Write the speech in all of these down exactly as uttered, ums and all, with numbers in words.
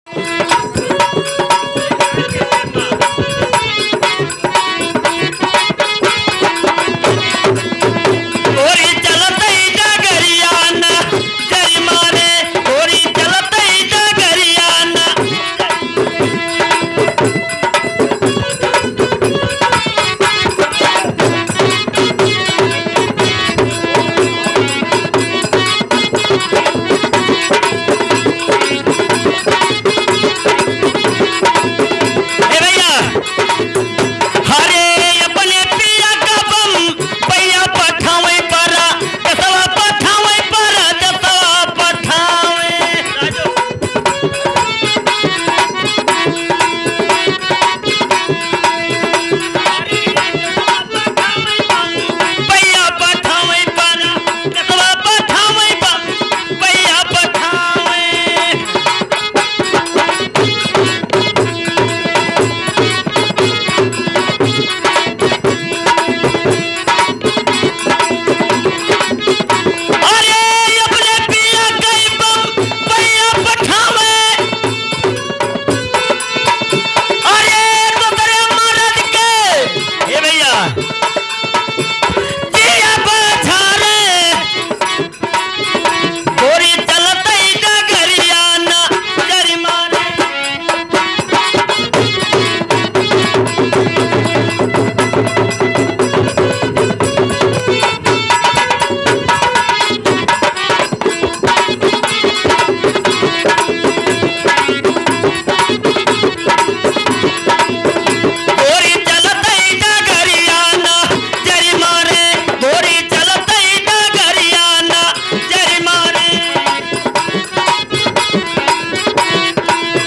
गोरी चलत ही डगरिया ना, जरी मारे, गोरी चलत ही डगरिया ना। ए भैया, हरे अपने पिया का बम, भैया पठावे परा, दसवा पठावे परा, दसवा पठावे। भैया पठावे परा, दसवा पठावे परा, भैया पठावे। अरे अपने पिया कई बम भैया पठावे। अरे दूसरे मर्द के, हे भैया, जिया बछारे। गोरी चलत ही डगरिया ना, जरी मारे। गोरी चलत ही डगरिया ना, जरी मारे। गोरी चलत ही डगरिया ना, जरी मारे।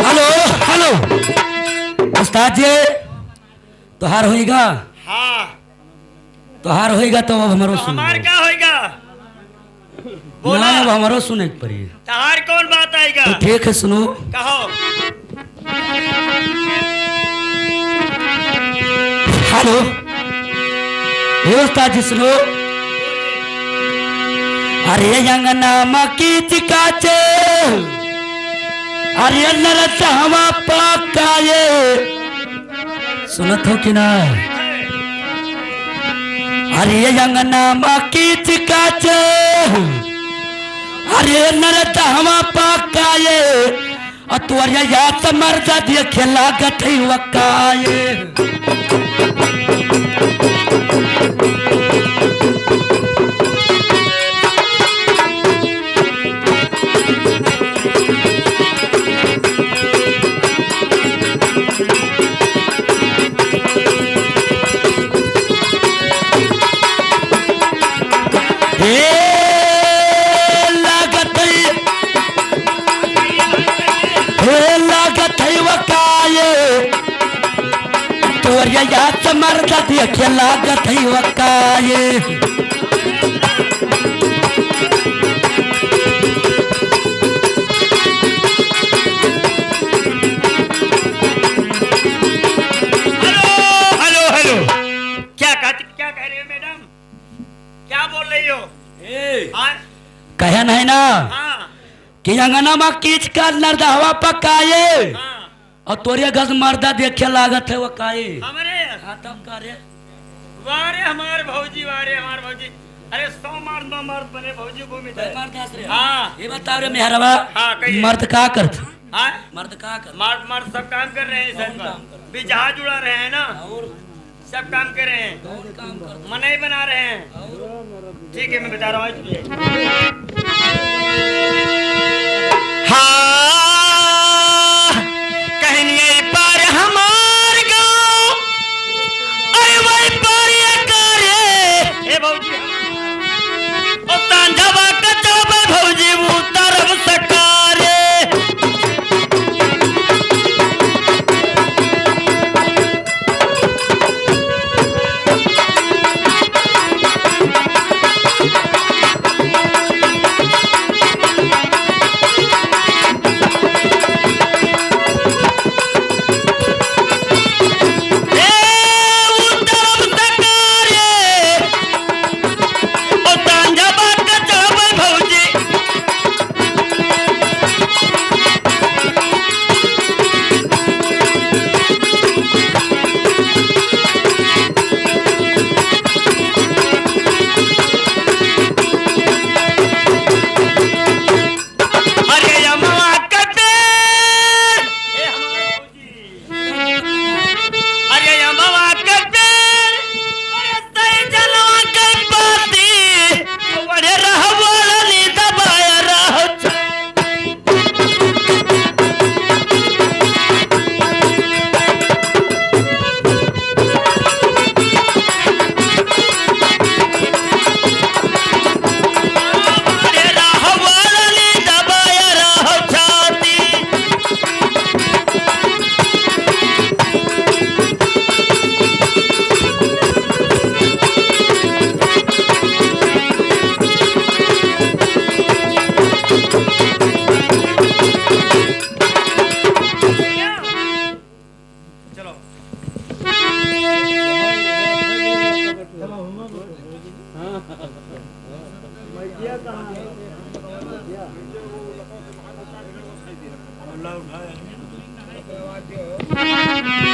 हेलो, हेलो। उस्ताद जी, तोहार होइगा? हाँ। तोहार होइगा तो अब हमरो तो सुन हमार लो। का होइगा? बोला। ना, अब हमरो सुने के पड़ी। तोहार कौन बात आइगा? तो ठीक है, सुनो। कहो। हेलो, हे उस्ताद जी सुनो। अरे अंगना मा कीच काच, अरे नरसहवा पाकाए। सुनत हो कि ना? अरे अंगना मा कीच काच, अरे नरसहवा पाकाए। अ तोरिया याद मर्दा देखे लागत है वकाए। हे लागत है, हे लागत है वकाए। तोरिया याद मर्दा देखे लागत है वकाए। हेलो, हेलो, हेलो। क्या कहती, क्या कह रही हो मैडम? क्या बोल रही हो? ए, हाँ? कहे नहीं ना हाँ। कि अंगना मा कीच काच नरदहवा पकाए। हाँ। और तोरे गज मर्दा देखे लागत है वकाए। हमरे? हाँ, तब का रे? वाह रे हमार भौजी, वाह रे हमार भौजी। अरे सौ मर्द में मर्द बने भौजी घूमी कै जाए। मर्द हंस रहे? हाँ। ये बताओ रे मेहरवा, हाँ, कहिए। मर्द का करत? हाँ? मर्द का करत? मर्द, मर्द सब काम कर रहे हैं इस कौन time पर। काम करत? बिजहा जुड़ा रहे हैं ना। और? सब काम कर रहे हैं। कौन काम करत? मनई बना रहे हैं। और? ठीक है, मैं बता रहा हूँ तुझे। हाँ, कहनिये पर हमार गाँव, अरे वही पर ये करे। हे भौजी, ओ तांजवा कचवा भौजी, वो तरफ सकारे। मैया कहाँ है?